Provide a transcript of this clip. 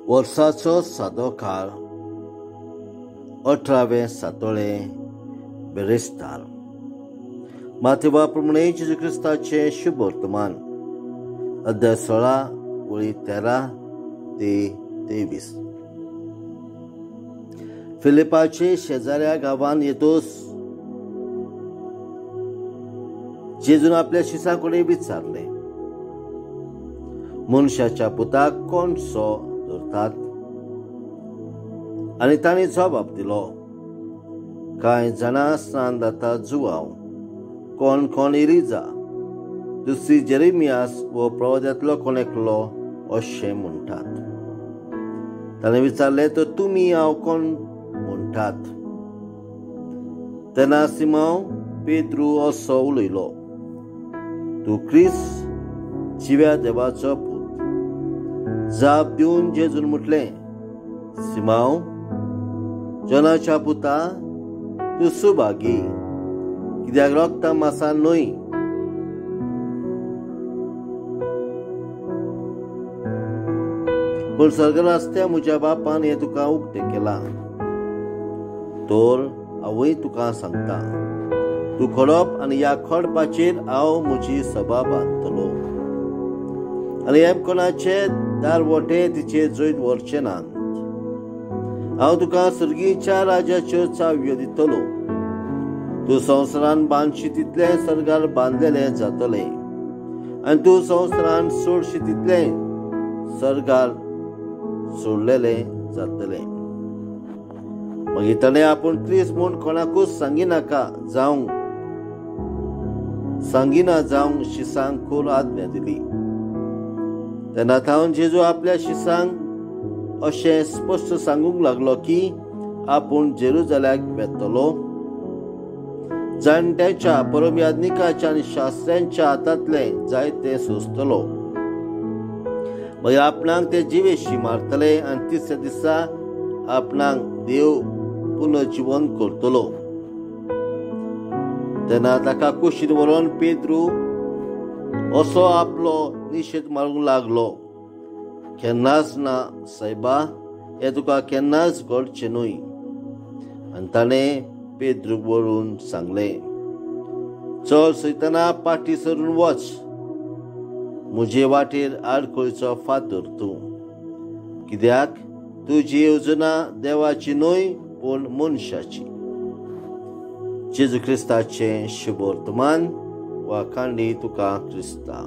वर्साचो सादो काळ 18वें सातोळें बिरेस्तार. माथेवा प्रमाणे जेजू क्रिस्ताचें शुभ वर्तमान, अध्याय 16 वळी 13 ते 23. फिलिपाचे शेजाऱ्या गांवान येतोस जेजून आपल्या शिसां कडेन विचारलें, मनशाच्या पुताक कोण सो धरतात? आनी तांणी जबाब दिलो, कांय जाणां स्नान जाता जुवांव, कोण कोण इरिजा, दुसरी जेरेमियास वो प्रवादांतलो कोण एकलो अशें म्हणटात. ताणें विचारलें, तर तुमी हांव कोण म्हणटात? तेन्ना सिमांव पेद्रू असो उलयलो, तूं क्रिस्त, जिव्या देवाचो पूत. जाप दिवन जेजून म्हटलें, सिमांव, जनाच्या पुता, तूं सुभागी, कित्याक रगता मासा न्हय, पूण सर्गार आसत्या म्हज्या बापान हें तुका उक्तें केलां. तर हांवूय तुका सांगता, तूं खडप आनी ह्या खडपाचेर हांव म्हजी सभा बांदतलो, आनी हेमकोणाचे दारवटे तिचेर जैत व्हरचे नात. हांव तुका सर्गीच्या राजाच्यो चावयो दितलो. तूं संवसारान बांदशी तितलें सर्गार बांदलेलें जातलें, आनी तूं संवसारान सोडशी तितलें सर्गार सोडलेलें जातलें. मागीर ताणें आपूण क्रिस्त म्हूण कोणाकूच सांगिनाका जावंक सांगिना जावंक शिसांक खूब आज्ञा दिली. तेन्ना थावन जेजू आपल्या शिसांक अशें स्पश्ट सांगूंक लागलो की आपूण जेरुजाल्याक वेतलो, जाणट्यांच्या, परमयाज्ञिकाच्या आनी शास्त्र्यांच्या हातांतलें जायतें सोंसतलो. मागीर आपणाक ते जिवेशी मारतले आनी तिसऱ्या दिसा आपणाक देव पुनर्जिवन करतलो. तेन्ना ताका कुशीन व्हरून पेद्रू असो आपलो निशेध मारूंक लागलो, केन्नाच ना सायबा, हें तुका केन्नाच घडचें न्हय. आनी ताणें पेद्रूक व्हरून सांगलें, चल सैताना, पाटी सरून वच, म्हजे वाटेर आडखळीचो फातर तूं, कित्याक तुजी येवजणां देवाची न्हय पूण मनशाची. जेजू क्रिस्ताचें शुभ वर्तमान. वा कांडी तुका क्रिस्ता.